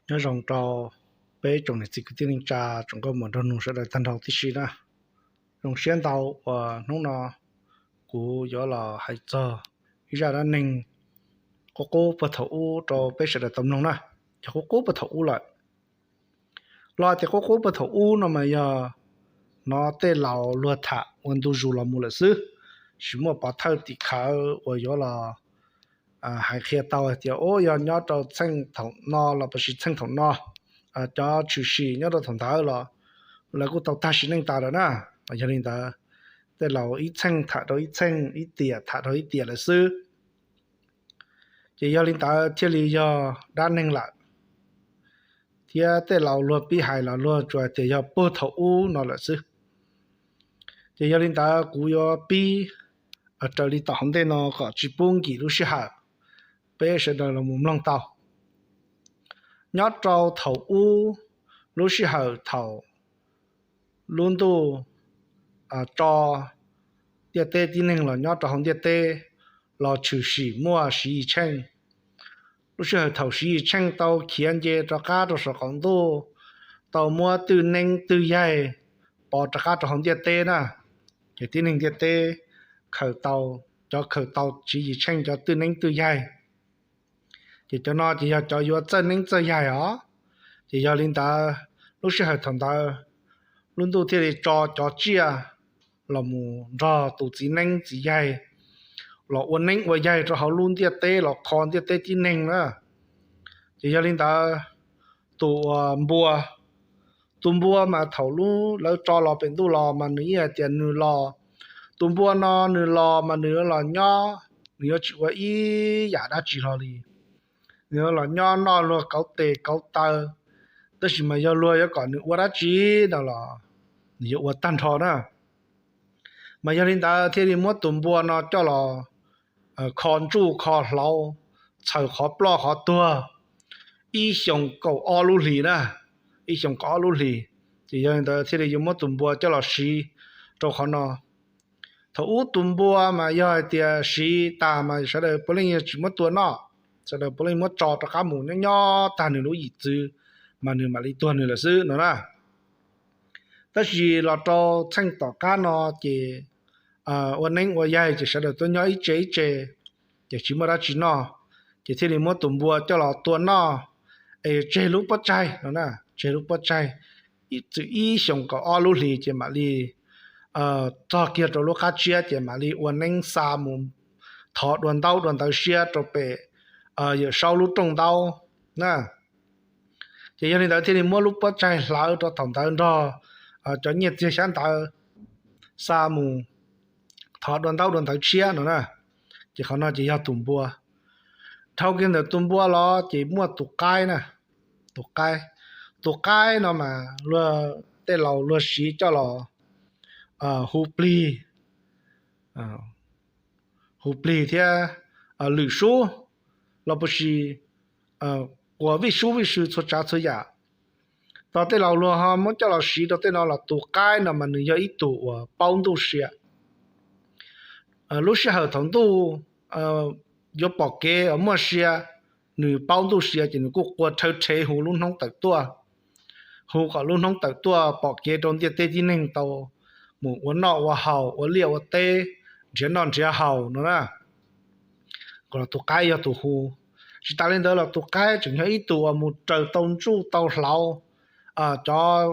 Nyob zoo rau peb tsoom niam txiv kwv tij neej tsa, tsoom nkauj muam nraug nus sawv daws tag nrho tib si na. Zoo siab ntau uas hnub no kuv yuav los hais txog ib zaj dab neeg qub qub puag thaum ub rau peb sawv daws tau mloog na. Yog qub qub puag thaum ub lawm. Los tias qub qub puag thaum ub no mas yog hnov tej laus luag tham ua ntu zus los mus lawm xwb, tsis muaj pov thawj tim khawv uas yuav los hais qhia tau hais tias, o, yog nyob rau txheej thaum no los puas sis txheej thaum no, cov tshwm sim nyob rau thaum ntawd los lawv kuj tau tag sim neej tas lawm na. Yog li ntawd, tej laus ib txheej tham rau ib txheej, ib tiam tham rau ib tiam lawm xwb. Ces yog li ntawd thiaj li yog dab neeg lawm, thiab tej laus luag pib hais los luag tsuas hais tias yog puag thaum ub no lawm xwb. Ces yog li ntawd kuv yuav pib raws li tom hauv ntej no kom tsis pub nkim lub sij hawm, peb sawv daws los mus mloog tau. Nyob rau thaum ub, lub sij hawm thaum lub ntuj tso ntiaj teb tib neeg los nyob rau hauv ntiaj teb los tshwm sim muaj Siv Yis Tsheej. Lub sij hawm thaum Siv Yis Tsheej tau khiav nce rov qab rau saum qaum ntuj, tau muab twj neeb twj yaig pov rov qab rau hauv ntiaj teb na, ces tib neeg ntiaj teb khaws tau, cov khaws tau Siv Yis Tsheej cov twj neeb twj yaig, ces cov no ces yog cov yuav txawj neeb txawj yaig os. Ces yog li ntawd, lub sij hawm thaum ntawd lub ntuj thiaj li tso cov tsiaj los mus nrog tus txiv neeb txiv yaig los ua neeb ua yaig rau hauv lub ntiaj teb los kho ntiaj teb tib neeg na. Ces yog li ntawd, tus uas npua, tus npua mas thaum lub lawv tso los pem ntuj los mas nws yeej hais tias nws los, tus npua no nws los mas nws yuav los nyob, nws yuav tsis ua ib yam dab tsi hlo li. Nws yuav los nyob noj luag kauv tes kauv taw, tab sis mas yog luag yuav kom nws ua dab tsi no los nws yuav ua tag nrho na. Mas yog li ntawd thiaj li muab tus npua no coj los kho ntsuj kho hlauv, txhaws qhov ploj qhov tuag ib xyoos kaum ob lub hlis na, ib xyoos kaum ob lub hlis. Ces yog li ntawd thiaj li yuav muab tus npua coj los siv rau qhov no. Thaum ub tus npua mas yog hais tias siv tas mas sawv daws puav leej yog tsis muab tua noj, sawv daws puav leej muab tso rov qab mus nyob nyob tag nws lub yim txwv mas nws mam li tuag nws lawm xwb no na. Tab sis los rau txheej tom qab no ces ua neeb ua yaig ces sawv daws tuaj nyob ib tse ib tse, ces tsis muaj dab tsi noj, ces thiaj li muab tus npua coj los tua noj, es tseg lub pob tsaig no na, tseg lub pob tsaig, txwm ib xyoos kaum ob lub hlis ces mam li txog kiag rau lub qab tshiab ces mam li ua neeb xa mus thov dua ntaub dua ntawv siab rau pem Yawm Saub lub rooj ntaub na. Ces yog li ntawd thiaj li muab lub pob tsaig hlawv rau thaum ntawd nrog cov nyiaj txiag xyab ntawv xa mus thov dua ntaub dua ntawv tshiab no na. Ces qhov no ces yog tus npua. Dhau kiag ntawm tus npua los ces muaj tus qaib na, tus qaib. Tus qaib no mas luag tej laus luag siv coj los hu plig, hu plig thiab lwm sub los puas sis quas vij sub vij sw txhua tsav txhua yam. Tos tej laus luag ho muab coj los siv rau tej no los tus qaib no mas nws yog ib tug uas paub ntuj sia. Lub sij hawm thaum ntuj yuav pom kev muaj sia, nws paub ntuj sia ces nws kuj qua rhawv rhev hu lub hnub tawm tuaj, hu kom lub hnub tawm tuaj pom kev rau ntiaj teb tib neeg tau mus ua noj ua haus, ua liaj ua teb, nrhiav noj nrhiav haus no na. Tus qaib yog tus hu. Tsis tas li ntawd los tus qaib tseem yog ib tug uas mus raws tau ntsuj tau hlauv, cov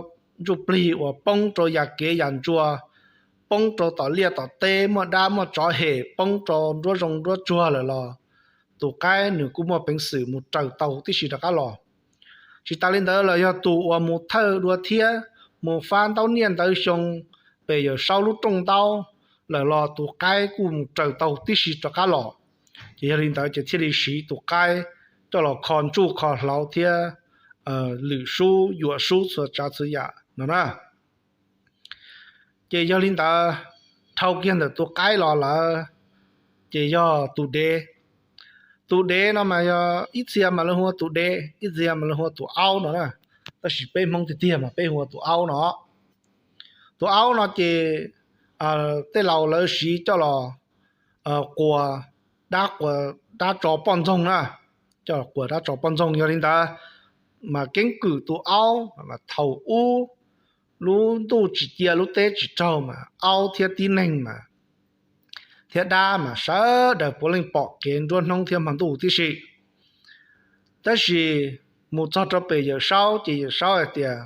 ntsuj plig uas poob rau yam kev yam ntsua, poob rau tom liaj tom teb, muaj dab muaj tsov hem, poob rau nruab zoo nruab tsuag lawm los tus qaib nws kuj muaj peev xwm mus raws tau tib si rov qab los. Tsis tas li ntawd los yog tus uas mus thawj dua thiab mus fab ntaub niaj ntawv xyoo pem Yawm Saub lub rooj ntaub lawm los tus qaib kuj mus raws tau tib si rov qab los. Ces yog li ntawd ces thiaj li siv tus qaib coj los kho ntsuj kho hlauv thiab lwm sub yuam sub txhua tsav txhua yam no na. Ces yog li ntawd, dhau kiag ntawm tus qaib los lawm ces yog tus dev. Tus dev no mas yog ib txhia mas lawv hu ua tus dev, ib txhia mas lawv hu ua tus aub no na. Tab sis peb Hmoob tiag tiag mas peb hu ua tus aub no. Tus aub no ces tej laus lawv siv coj los quas dab, quas dab tso poj ntxoog na, coj los quas dab tso poj ntxoog. Yog li ntawd, mas keeb kwm tus aub mas thaum ub lub ntuj tsis cia lub teb tsis raug mas aub thiab tib neeg mas thiab dab mas sawv daws puav leej pom kev nruab hnub thiab hmo ntuj tib si. Tab sis mus txog rau pem Yawm Saub ces Yawm Saub hais tias,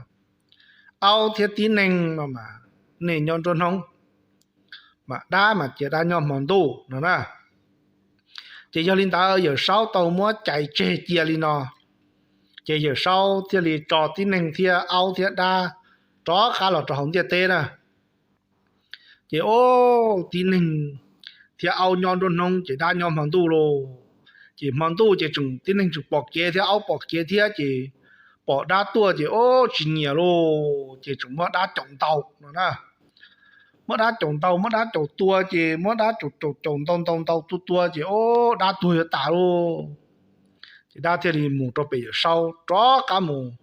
aub thiab tib neeg no mas nej nyob nruab hnub, mas dab mas cia dab nyob hmo ntuj no na. Ces yog li ntawd Yawm Saub tau muab cais tseg cia li no, ces Yawm Saub thiaj li tso tib neeg thiab aub thiab dab rov qab los rau hauv ntiaj teb na. Ces o, tib neeg thiab aub nyob nruab hnub ces dab nyob hmo ntuj lauj. Ces hmo ntuj ces tseem tib neeg tseem pom kev thiab aub pom kev thiab ces pom dab tuaj ces o, tsis nyiam lauj ces tseem muab dab caum ntaus no na. Muab dab caum ntaus, muab dab caum tua ces muab dab caum caum caum ntaus ntaus ntaus tua tua ces o, dab tuag yuav tas lauj. Ces dab thiaj li mus rau pem Yawm Saub, rov qab mus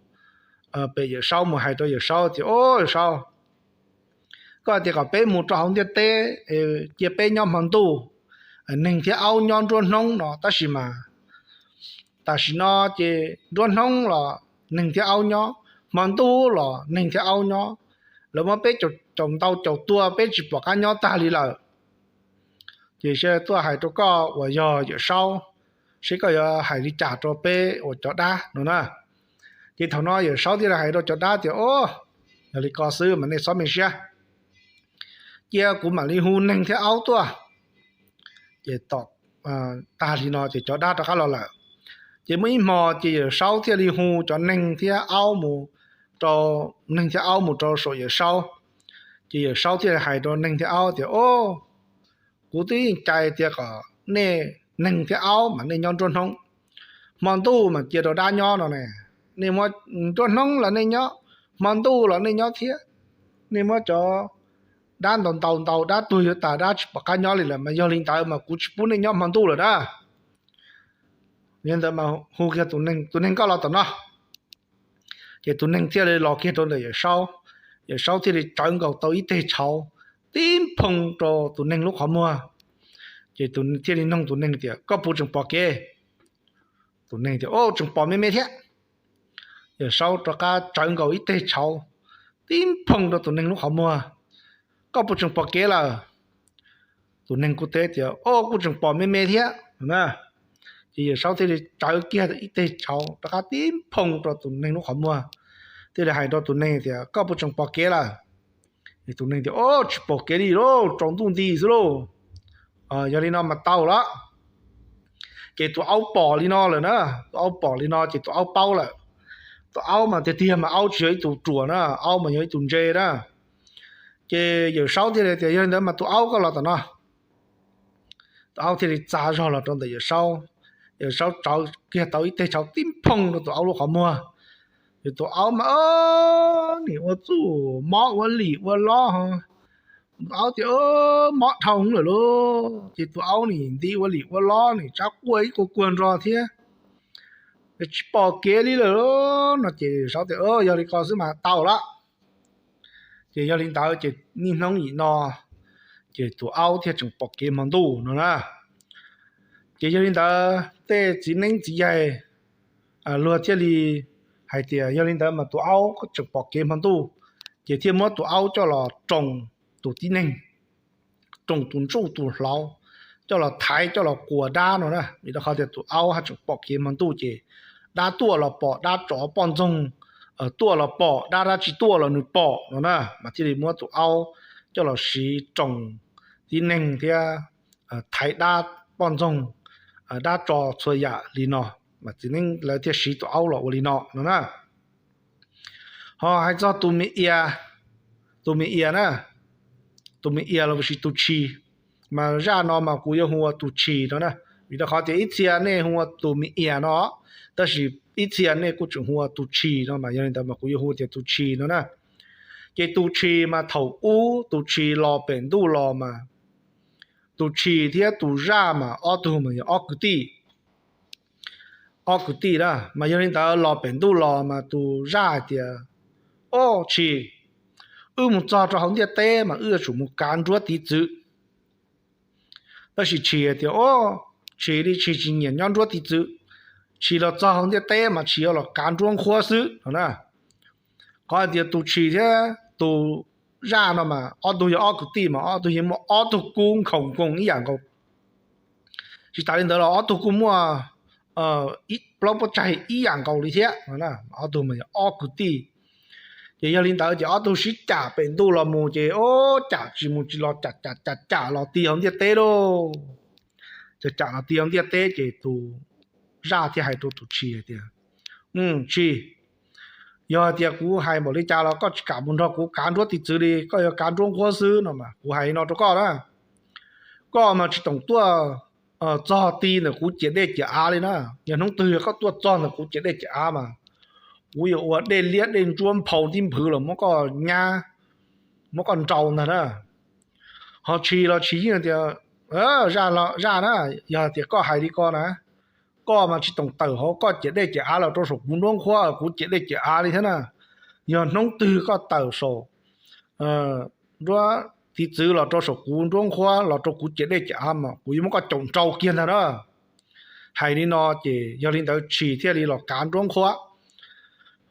pem Yawm Saub mus hais rau Yawm Saub tias, o, Yawm Saub, koj hais tias kom peb mus rau hauv ntiaj teb, cia peb nyob hmo ntuj, neeg thiab aub nyob nruab hnub no, tab sis mas tam sim no ces nruab hnub los neeg thiab aub nyob, hmo ntuj los neeg thiab aub nyob, lawv muab peb caum ntaus caum tua peb tsis pom qab nyob tag li lawm. Ces seb tuaj hais rau koj uas yog Yawm Saub, seb koj yuav hais li cas rau peb uas cov dab no na. Ces thaum no Yawm Saub thiaj li hais rau cov dab tias, o, yog li ko xwb mas nej txhob me siab, cia kuv mam li hu neeg thiab aub tuaj. Ces tag li no ces cov dab rov qab los lawm. Ces muaj ib hmo ces Yawm Saub thiaj li hu cov neeg thiab aub mus rau, neeg thiab aub mus rau saum Yawm Saub. Ces Yawm Saub thiaj li hais rau neeg thiab aub tias, o, kuv twb yeej cais tias kom nej neeg thiab aub mas nej nyob nruab hnub, hmo ntuj mas cia rau dab nyob no ne. Nej muab nruab hnub los nej nyob, hmo ntuj los nej nyob thiab. Nej muab cov dab ntaus ntaus ntaus dab tuag yuav tas, dab tsis pom qab nyob li lawm mas yog li ntawd mas kuv tsis pub nej nyob hmo ntuj lawm na. Yog li ntawd mas hu kiag tus neeg, tus neeg koj los tom no. Ces tus neeg thiaj li los kiag rau ntawm Yawm Saub. Yawm Saub thiaj li tsawv nkaus tau ib teg tshauv tib nphoo rau tus neeg lub qhov muag. Ces thiaj li nug tus neeg tias, koj puas tseem pom kev? Tus neeg tias, o, tseem pom me me thiab. Yawm Saub rov qab tsawv nkaus ib teg tshauv tib nphoo rau tus neeg lub qhov muag, koj puas tseem pom kev lawm? Tus neeg kuj teb tias, o, kuj tseem pom me me thiab na. Ces Yawm Saub thiaj li tsawv kiag ib teg tshauv rov qab tib nphoo rau tus neeg lub qhov muag, thiaj li hais rau tus neeg tias, koj puas tseem pom kev lawm? Tus neeg tias, o, tsis pom kev li lauj, tsaus ntuj nti xwb lauj. Yog li no mas tau lawm. Ces tus aub pom li no lawm na, tus aub pom li no ces tus aub paub lawm. Tus aub mas tiag tiag mas aub tsis yog ib tug ruam na, aub mas yog ib tug ntse na. Ces Yawm Saub thiaj li tias, yog li ntawd mas tus aub koj los tom no. Tus aub thiaj li txav zog los rau ntawm Yawm Saub. Yawm Saub tsawv kiag tau ib teg tshauv tib nphoo rau tus aub lub qhov muag. Ces tus aub mas nim ua txuj mob ua lim ua lob. Tus aub tias, mob dhau lawm lauj. Ces tus aub nim nti ua lim ua lob, nim tsab quaj ib kuag kuag nrog thiab, tsis pom kev li lawm no. Ces Saub tias, yog li ko xwb mas tau lawm. Ces yog li ntawd ces niaj hnub nim no ces tus aub thiaj tseem pom kev hmo ntuj no na. Ces yog li ntawd tej txiv neeb txiv yaig luag thiaj li hais tias, yog li ntawd mas tus aub tseem pom kev hmo ntuj, ces thiaj muab tus aub coj los roos tus tib neeg, roos tus ntsuj tus hlauv, coj los thaiv coj los quas dab no na. Vim rau qhov tias tus aub haj tseem pom kev hmo ntuj ces dab tuaj los pom, dab tsov poj ntxoog tuaj los pom, dab dab tsi tuaj los nws pom no na, mas thiaj li muab tus aub coj los siv roos tib neeg thiab thaiv dab poj ntxoog, dab tsov txhua yam li no, mas txiv neeb lawv thiaj siv tus aub los ua li no no na. Ho hais txog tus me ia, tus me ia na, tus me ia los sis tus tshis, mas zaj no mas kuv yuav hu ua tus tshis no na. Vim rau qhov tias ib txhia nej hu ua tus me ia no, tab sis ib txhia nej kuj tseem hu ua tus tshis no, mas yog li ntawd mas kuv yuav hu tias tus tshis no na. Ces tus tshis mas thaum ub tus tshis los pem ntuj los mas, tus tshis thiab tus zaj mas ob tug mas yog ob kwv tij, ob kwv tij na. Mas yog li ntawd los pem ntuj los mas tus zaj hais tias, o, tshis, wb mus txog rau hauv ntiaj teb mas wb yuav tsum mus kav nruab tiv txwv. Tab sis tshis hais tias, o, tshis li tshis tsis nyiam nyob nruab tiv txwv, Tshis los txog hauv ntiaj teb mas tshis yuav los kav nruab nqhuab xwb no na. Qhov hais tias tus tshis thiab tus zaj no mas ob tug yog ob kwv tij mas ob tug yeej muaj ob tug kub nkhaus nkoos ib yam nkaus. Tsis tas li ntawd los ob tug kuj muaj plaub pob tsaig ib yam nkaus li thiab. Ob tug mas yog ob kwv tij. Ces yog li ntawd ces ob tug sib cam pem ntuj los mus ces o, cam tsis mus tsis los, cam cam cam cam los ti hauv ntiaj teb lauj. Ces cam los ti hauv ntiaj teb ces tus zaj thiaj hais rau tus tshis hais tias, Tshis, yog hais tias kuv hais npaum li cas los koj tsis kam mus nrog kuv kav nruab tiv txwv li, koj yuav kav nruab nqhuab xwb no mas kuv hais li no rau koj na. Koj mas tsis toom tuaj txog ti ntawm kuv ciam dej ciam av li na. Yog hnub twg koj tuaj txog ntawm kuv ciam dej ciam av mas kuv yuav ua dej liab dej ntsuab nphau tib nphwv los muab koj nyab, muab koj nrau ntag na. Ho tshis los tshis yeej tias, Zaj na, yog tias koj hais li ko na, koj mas tsis toom tawm hauv koj ciam dej ciam av los rau saum kuv nruab nqhuab kuv ciam dej ciam av li thiab na. Yog hnub twg koj tawm saum nruab tiv txwv los rau saum kuv nruab nqhuab los rau kuv ciam dej ciam av mas kuv yuav muab koj caum nrau kiag ntag na. Hais li no ces yog li ntawd tshis thiaj li los kav nruab nqhuab,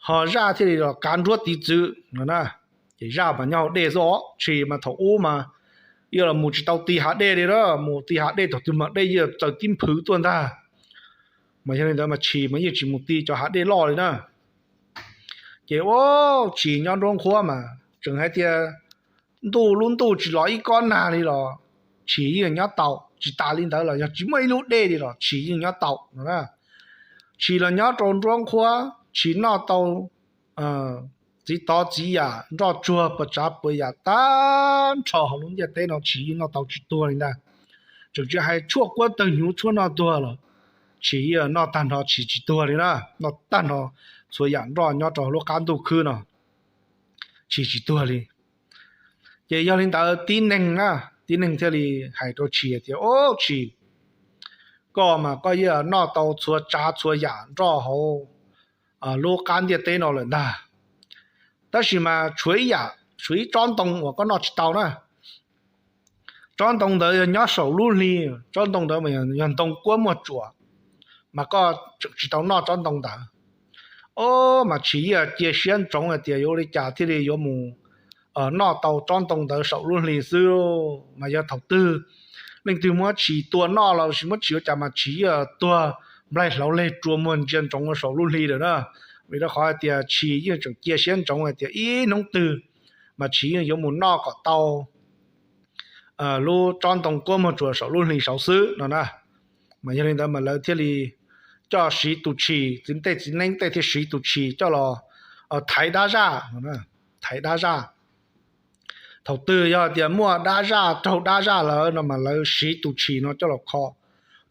ho zaj thiaj li los kav nruab tiv txwv no na. Ces zaj mas nyob hauv dej xwb os, tshis mas thaum ub mas yeej los mus tsis tau ti hav dej li na, mus ti hav dej thaum twg mas dej yeej txaws tib nphwv tuaj ntag. Mas yog li ntawd mas tshis mas yeej tsis mus ti cov hav dej loj li na. Ces ua tshis nyob nruab nqhuab mas tseem hais tias ntuj lub ntuj tsis los ib kob nag li los tshis yeej nyob tau, tsis tas li ntawd los yog tsis muaj ib lub dej li los tshis yeej nyob tau no na. Tshis los nyob rau nruab nqhuab, tshis noj tau txiv tov txiv yam nroj tsuag puas tsav puas yam tag nrho hauv lub ntiaj teb no tshis yeej noj tau tsis tuag li ntag. Tseem tsis hais tshuaj kuab tawg hnyuv tshuaj noj tuag los tshis yeej noj tag nrho tshis tsis tuag li na. Noj tag nrho txhua yam nroj nyob rau lub qab ntuj khwb no tshis tsis tuag li. Ces yog li ntawd tib neeg na, tib neeg thiaj li hais rau tshis tias, Au tshis, koj mas koj yeej noj tau txhua tsav txhua yam nroj hauv lub qab ntiaj teb no lawm ntag. Tab sis mas tshuav ib yam, tshuav ib tsob ntoo uas koj noj tsis tau na. Tsob ntoo ntawd yog nyob saum lub hli, tsob ntoo ntawd mas yog ntoo kuab muaj tsuas, mas koj tseem tsis tau noj tsob ntoo ntawd. Au, mas tshis yeej cia siab ntsoov hais tias yuav ua li cas thiaj li yuav mus noj tau tsob ntoo ntawd saum lub hli xwb. Mas yog thaum twg leej twg muab tshis tua noj los sis muab tshis ua cas mas tshis yeej tuag nplaig hlauv leg rua muag ntsia ntsoov saum lub hli lawm na. Vim rau qhov hais tias tshis yeej tseem cia siab ntsoov hais tias ib hnub twg mas tshis yeej yuav mus noj kom tau lub tsob ntoo kuab muag tsuas saum lub hli saud xwb no na. Mas yog li ntawd mas lawv thiaj li coj siv tus tshis, txiv tej txiv neeb tej thiaj siv tus tshis coj los thaiv dab zaj, thaiv dab zaj. Thaum twg yog tias muaj dab zaj raug dab zaj lawm no mas lawv siv tus tshis no coj los kho.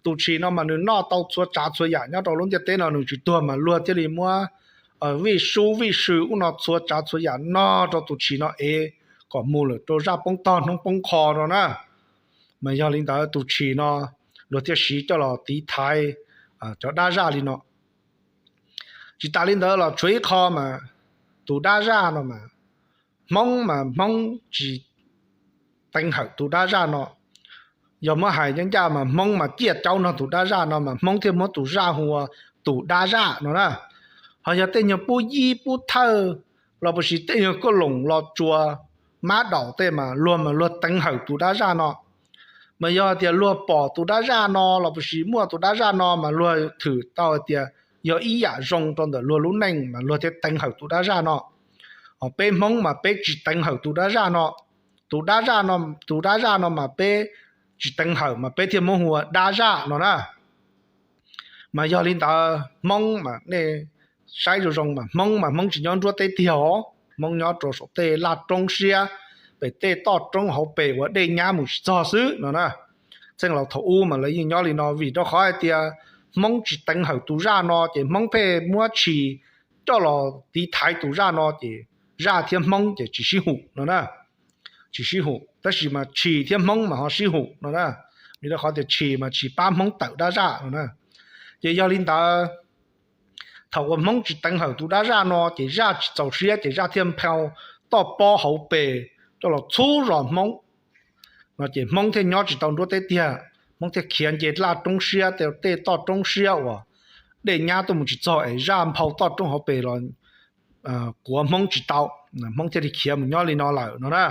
Tus tshis no mas nws noj tau txhua tsav txhua yam nyob rau lub ntiaj teb no nws tsis tuag mas luag thiaj li muab vij sub vij sw ub no txhua tsav txhua yam no rau tus tshis no ev kom mus lawm rau zaj poob tog hnub poob qho no na. Mas yog li ntawd tus tshis no luag thiaj siv coj los tiv thaiv cov dab zaj li no. Tsis tas li ntawd los tshuav ib qho mas tus dab zaj no mas Hmoob mas Hmoob tsis teev hawm tus dab zaj no. Yog muab hais ncaj ncaj mas Hmoob mas ciaj caub nrog tus dab zaj no mas Hmoob thiaj muab tus zaj hu ua tus dab zaj no na. Ho yog tej nyuag pub yib pub thawj los puas sis tej nyuag kauj loos los tsuas mab daum tej mas luag mas luag teev hawm tus dab zaj no. Mas yog tias luag pom tus dab zaj no los puas sis muaj tus dab zaj no mas luag thwm tau hais tias yog ib yam zoo rau ntawm luag lub neej mas luag thiaj teev hawm tus dab zaj no. Ho peb Hmoob mas peb tsis teev hawm tus dab zaj no. Tus dab zaj no, tus dab zaj no mas peb tsis teev hawm mas peb thiaj muab hu ua dab zaj no na. Mas yog li ntawd Hmoob mas nej saib zoo zoo mas Hmoob mas Hmoob tsis nyob nruab teb tiag os, Hmoob nyob rau saum tej laj roob siab, pem tej toj roob hauv pes uas dej nyab mus tsis txog xwb no na. Txheej laus thaum ub mas lawv yeej nyob li no vim rau qhov hais tias Hmoob tsis teev hawm tus zaj no ces Hmoob pheej muab tshis coj los tiv thaiv tus zaj no ces zaj thiab Hmoob ces tsis sib hum no na. Tsis sib hum, tab sis mas tshis thiab Hmoob mas ho sib hum no na. Vim rau qhov tias tshis mas tsis pab Hmoob tawm dab zaj no na. Ces yog li ntawd, thaum uas Hmoob tsis teev hawm tus dab zaj no ces zaj tsis txaus siab ces zaj thiaj nphau toj pob hauv pes coj los txhub zos Hmoob no ces Hmoob thiaj nyob tsis tau nruab teb tiag. Hmoob thiaj khiav nce laj roob siab, tej toj roob siab uas dej nyab tuaj mus tsis txog es zaj nphau toj roob hauv pes los kuav Hmoob tsis tau, Hmoob thiaj li khiav mus nyob li no lawm no na.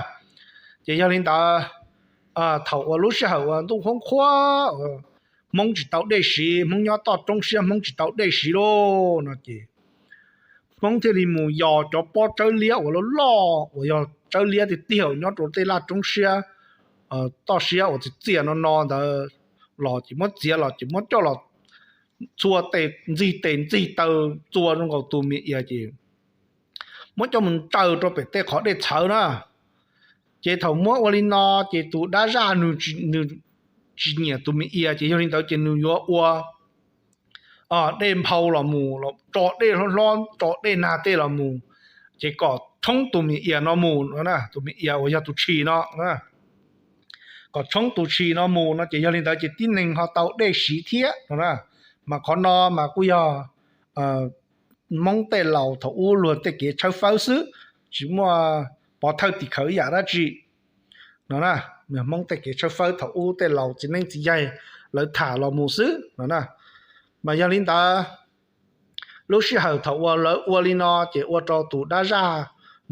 Ces yog li ntawd, thaum uas lub sij hawm uas ntuj qhuab qhuab, Hmoob tsis tau dej siv, Hmoob nyob toj roob siab Hmoob tsis tau dej siv lauj no ces Hmoob thiaj li mus yos cov pob tsawb liab uas loj loj uas yog tsawb liab tiag tiag uas nyob rau tej laj roob siab, toj siab uas txias txias no no ntawd los ces muab txiav los ces muab coj los txhua tes ntxig tes ntxig taw txua zoo nkaus tus me ia ces muab coj mus nraws rau pem tej qhov dej txhawv na. Ces thaum muab ua li no ces tus dab zaj nws tsis nyiam tus me ia ces yog li ntawd ces nws yuav ua dej nphau los mus, tso dej hlob hlob tso dej nag tej los mus, ces kom tshoob tus me ia no mus no, tus me ia uas yog tus tshis no, kom tshoob tus tshis no mus no ces yog li ntawd ces tib neeg ho tau dej siv thiab no na. Mas qhov no mas kuj yog Hmoob tej laus thaum ub luag tej kev tshawb fawb xwb, tsis muaj pov thawj tim khawv ib yam dab tsi no na. Hmoob tej kev tshawb fawb thaum ub tej laus txiv neeb txiv yaig lawv tham los mus xwb no na. Mas yog li ntawd, lub sij hawm thaum uas lawv ua li no ces ua rau tus dab zaj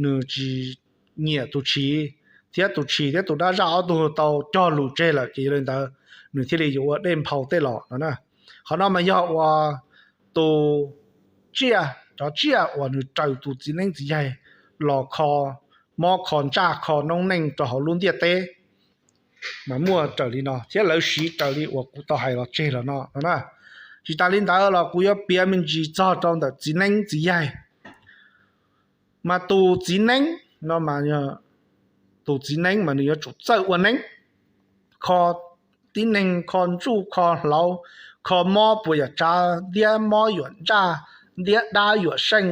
nws tsis nyiam tus tshis, thiab tus tshis thiab tus dab zaj ob tug tau cog lus tseg lawm ces yog li ntawd nws thiaj li yuav ua dej nphau tej los no na. Qhov no mas yog uas tus tsiaj, cov tsiaj uas nws raws tus txiv neeb txiv yaig los kho mob kho ntsaj kho noob neej rau hauv lub ntiaj teb mas muaj raws li no thiab lawv siv raws li uas kuv tau hais los tseg los no no na. Tsis tas li ntawd los kuv yuav piav me ntsis txog rau ntawm txiv neeb txiv yaig. Mas tus txiv neeb no, tus txiv neeb mas nws yuav tsum txawj ua neeb, kho tib neeg, kho ntsuj kho hlauv, kho mob puas yam tsav, ntiab mob yuam ntsaj, ntiab dab yuam seej,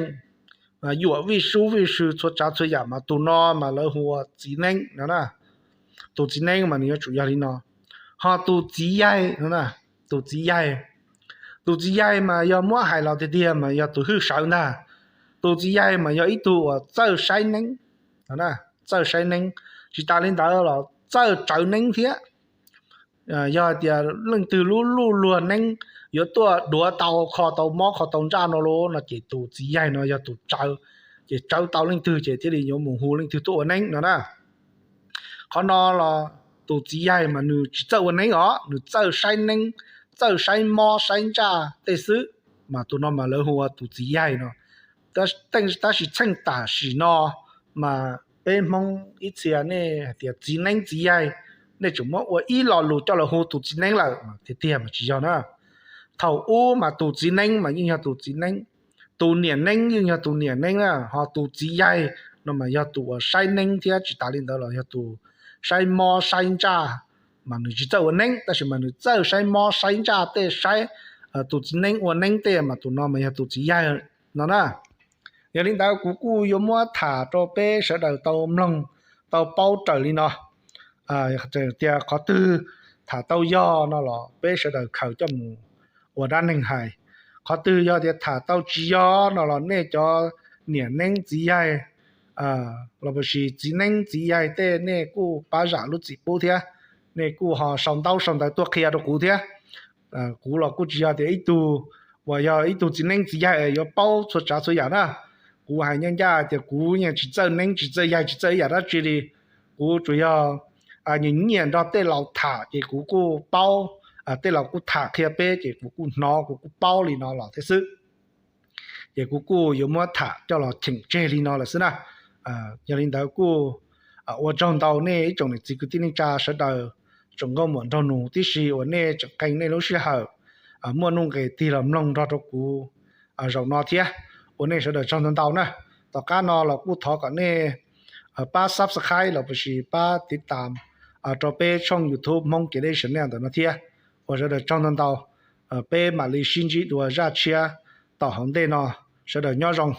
yuam vij sub vij sw txhua tsav txhua yam mas tus no mas lawv hu ua txiv neeb no na. Tus txiv neeb mas nws yuav tsum yog li no. Ho tus txiv yaig no, tus txiv yaig, tus txiv yaig mas yog muab hais los tiag tiag mas yog tus hwj sawv ntag. Tus txiv yaig mas yog ib tug uas txawj saib neeb, txawj saib neeb, tsis tas li ntawd los txawj tsawv neeb thiab. Yog hais tias leej twg lub luj luag neeb yuav tuaj duav tau kho tau mob kho tau ntsaj no lauj no ces tus txiv yaig no yog tus tsawv, ces tsawv tau leej twg ces thiaj li yuav mus hu leej twg tuaj ua neeb no na. Qhov no los tus txiv yaig mas nws tsis txawj ua neeb os, nws txawj saib neeb, txawj saib mob saib ntsaj tej xwb, mas tus no mas lawv hu ua tus txiv yaig no. Tab sis txheej tam sim no mas peb Hmoob ib txhia nej hais tias txiv neeb txiv yaig, nej tseem muab ua ib lo lus coj los hu tus txiv neeb lawm mas tiag tiag mas tsis yog na. Thaum ub mas tus txiv neeb mas yeej yog tus txiv neeb, tus niam neeb yeej yog tus niam neeb na, ho tus txiv yaig no mas yog tus uas saib neeb thiab tsis tas li ntawd los yog tus saib mob saib ntsaj, mas nws tsis txawj ua neeb tab sis mas nws txawj saib mob saib ntsaj tej, saib tus txiv neeb ua neeb tej mas tus no mas yog tus txiv yaig no na. Yog li ntawd kuv kuj yuav muab tham rau peb sawv daws tau mloog, tau paub raws li no. Tias qhov twg tham tau yog no los peb sawv daws khaws coj mus ua dab neeg hais. Qhov twg yog tias tham tau tsis yog no los nej cov niam neeb txiv yaig los puas sis txiv neeb txiv yaig tej nej kuj pab zam lub txim pub thiab, nej kuj ho sau ntaub sau ntawv tuaj qhia rau kuv thiab. Kuv los kuj tsis yog tias ib tug uas yog ib tug txiv neeb txiv yaig yuav paub txhua tsav txhua yam na. Kuv hais ncaj ncaj tias kuv yeej tsis txawj neeb tsis txawj yaig tsis txawj ib yam dab tsi li. Kuv tsuas yog nyiam nyiam nrog tej laus tham ces kuv kuj paub, tej laus kuj tham qhia peb ces kuv kuj hnov kuv kuj paub li no los thiab xwb. Ces kuv kuj yuav muab tham coj los cheem tseg li no lawm xwb na. Yog li ntawd kuj ua tsaug ntau nej ib tsoom niam txiv kwv tij neej tsa sawv daws tsoom nkauj muam nraug nus tib si uas nej tseem qee nej lub sij hawm muaj nuj nqes tig los mloog nrog rau kuv zaum no thiab. Ua nej sawv daws tsaug ntau ntau na. Tom qab no los kuj thov kom nej pab subscribe los puas sis pab tiv tam rau peb tshooj YouTube Hmoob Kev Dej Channel ntawm no thiab. Ua sawv daws tsaug ntau ntau. Peb mam li sib ntsib dua zaj tshiab tom hauv ntej no. Sawv daws nyob zoo.